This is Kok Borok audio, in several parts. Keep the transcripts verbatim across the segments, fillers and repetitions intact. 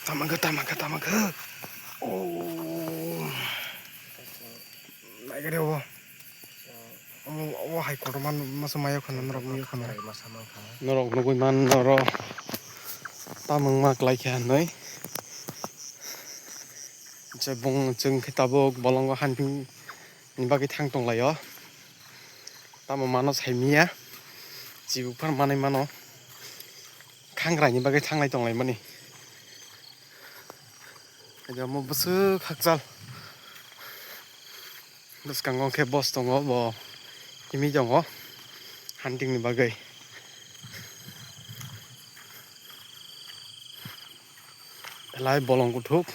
Tamangkha, tamangkha, tamangkha. Oh. Naigari obo. Omo, obo hai kotorma masa maya khana norok nugwi khana. Norok nugwi man norok. Tamang ma klai khe hanwi. Je bung chwng khe tabuk bolongo hunting ni bagwi thang tong lai o. Tamo mano sai miya. Chibuk phano manwi mano. Khangrai ni bagwi thanglai tong lai mani. Omo bwswk hakchal. Bwskango khe boss tongo, bo himwi tongo hunting ni bagwi. Belai bolong kuthuk.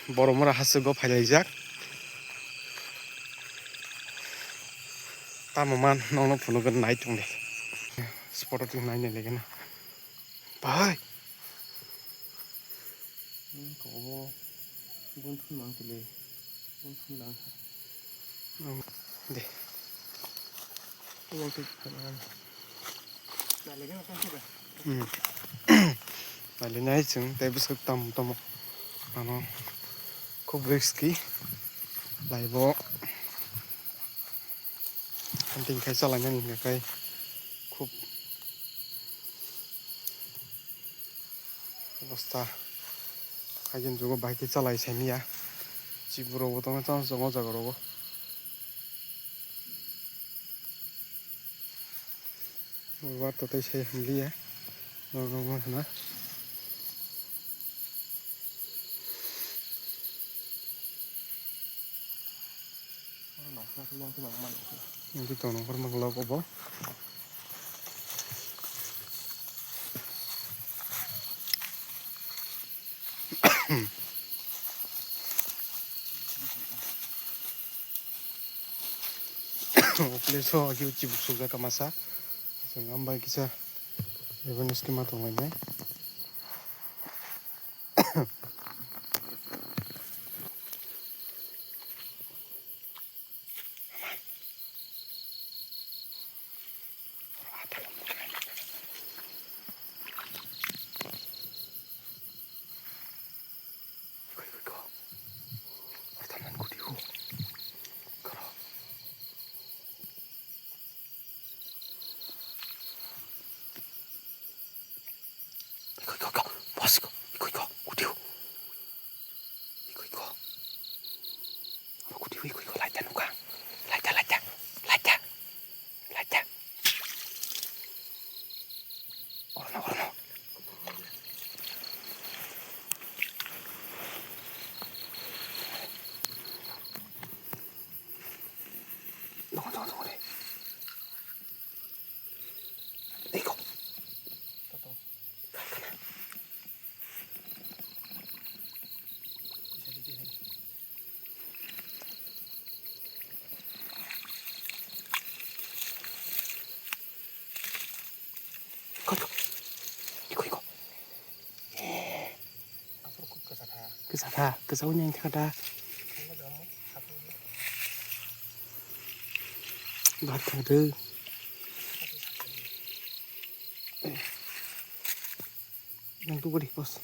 Boromora hasteo phailaijak. Tamo man nokno phunukgwi nai tongdi. Spot o tong nai nai legeno. Bahai. Kobo gunthun mang tile. Gunthun lang. De. Kobo tu phanan. Nai legeno tong khe. Hmm. Nai le nai chwng tei bwswk tam tamo. Ano khub risky. Laibo. Hunting khai chalainani hwnkhe khai khub obostha. Haikhe jugo bahai khe chalai saimanya. Chiborokbo tongma chance tongo o jaga rogo. Uato tei se hamliya. Norok wngma hwna. Nokha khe yang khe nang mano. Nokha khe tong nokha mangla obo. O place o khe chibuk sukjak kha masa. Chwng ambai kisa awareness khe ma tonglainai. Iko, iko, iko. Bos, iko. Iko, iko. Udio. Iko, iko. Oro udio, iko, iko. Laita nuka. Laita, laita. Laita. Laita. Orono, orono. Tongo, tongo, tongo de. Iko. Iko, iko. Iko, iko. Kwsa tha, kwsa uni ang thaka da. Bar thang de. Yang tu beri bos.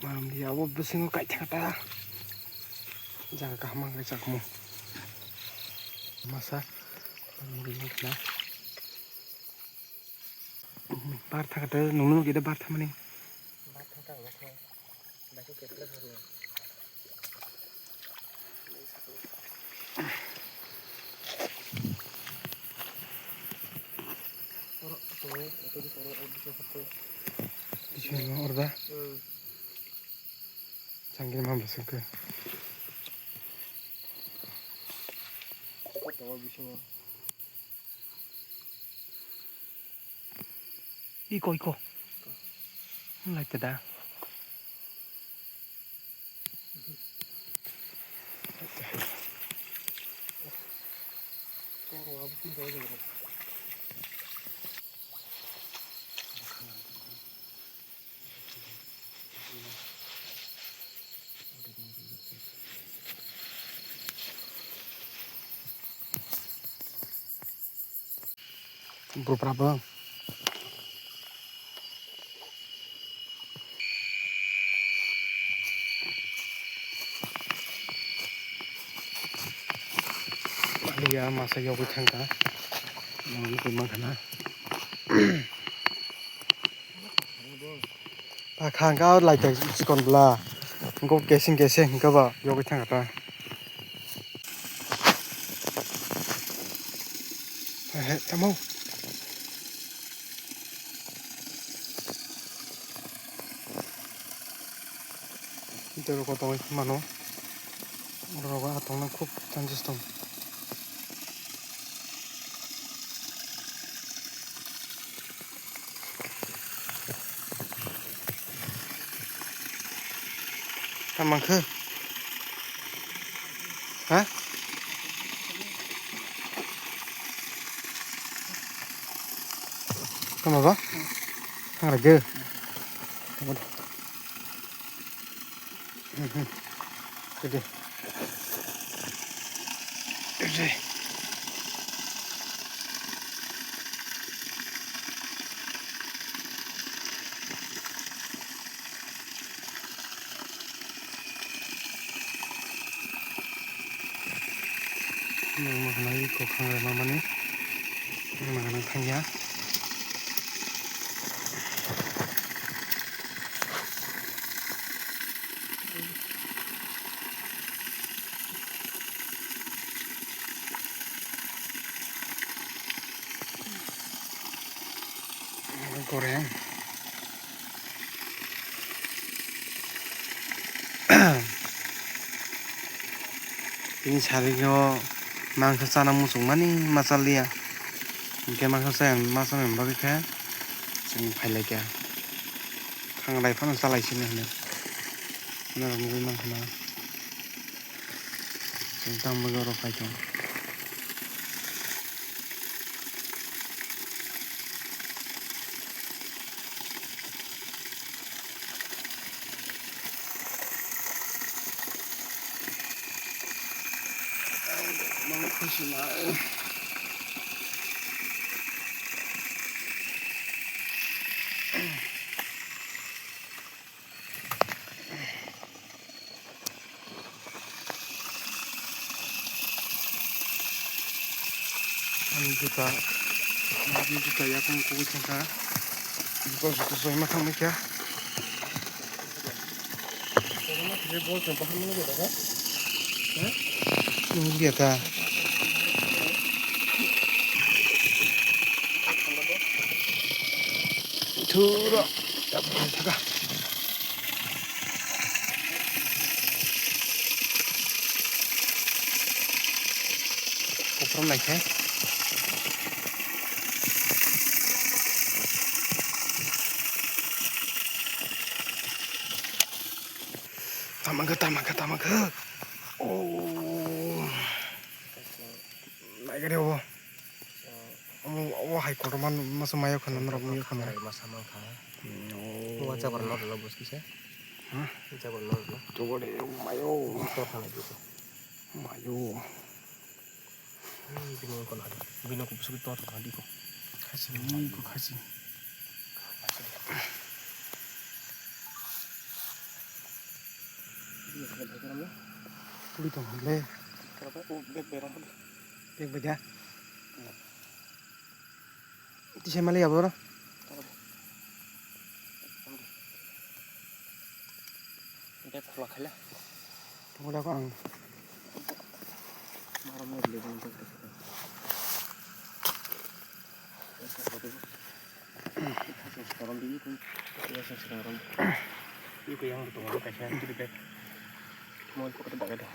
Maram dia, abo bisingo kaithaka ta. Jaga kaham ang kaichakmo. Masa. Bar thaka ta, nungno gede bar thamani. Bisingo orda. Hmm. Changkir ma bwswk khe. Tongo bisingo. Iko, iko. Lai te da. Bwrwprabo. Aliya masa yogwi thangkha. Ang twi mankha na. Pakha hwnkha o laita chikon bwla. Hwnkhe keseng keseng hwnkhe ba yogwi thangkha ta. Ehe, tamo. Tei roko tongwi mano. Roko a tongna khub chances tong. Tamo khe? Ha? Tamo ba? Thang rwgwi. Tamo de. Mhm. Tede. Tede. Nang ma khna iko khangrema mani. Nang ma khna thangya. Goreng. Bini sarigwi o mangsa chana muchungmani ma chaliya. Hinkhe mangsa chaya, ma chanani bagwi khe chwng phailaikha. Khanglai phano chalaisini hinwi norok nugwi mankha na. Chwng tamo bagwi oro phai tongo. Ani juta, ani juta yakung kubui thangkha. Juta juta soi ma thangmai kha. Nung liya ta. Thuro. Thaka. Kuprum naikhe. Tama khe, tama khe, tama khe. Oh. Naikhe de obo. Omo, obo hai kotorma masa maya khwna norok nugwi khwna. Masa mankha. Hmm, oh. Obo jabar norok buskisa. Huh? Jabar norok. Tubode mayo. Tor khanai dito. Mayo. Hmm, bini ungkol hadi. Bini ungkol buskisa tor khanai dito. Khasi, ni ko khasi. Twi tong le. Bag bai da. Tisa mali abo ro. Bag khula khala. Tungula ko ang. Maram mo le bang. Iko yang betul kaisa itu deh. Mau ikut ke bawah deh.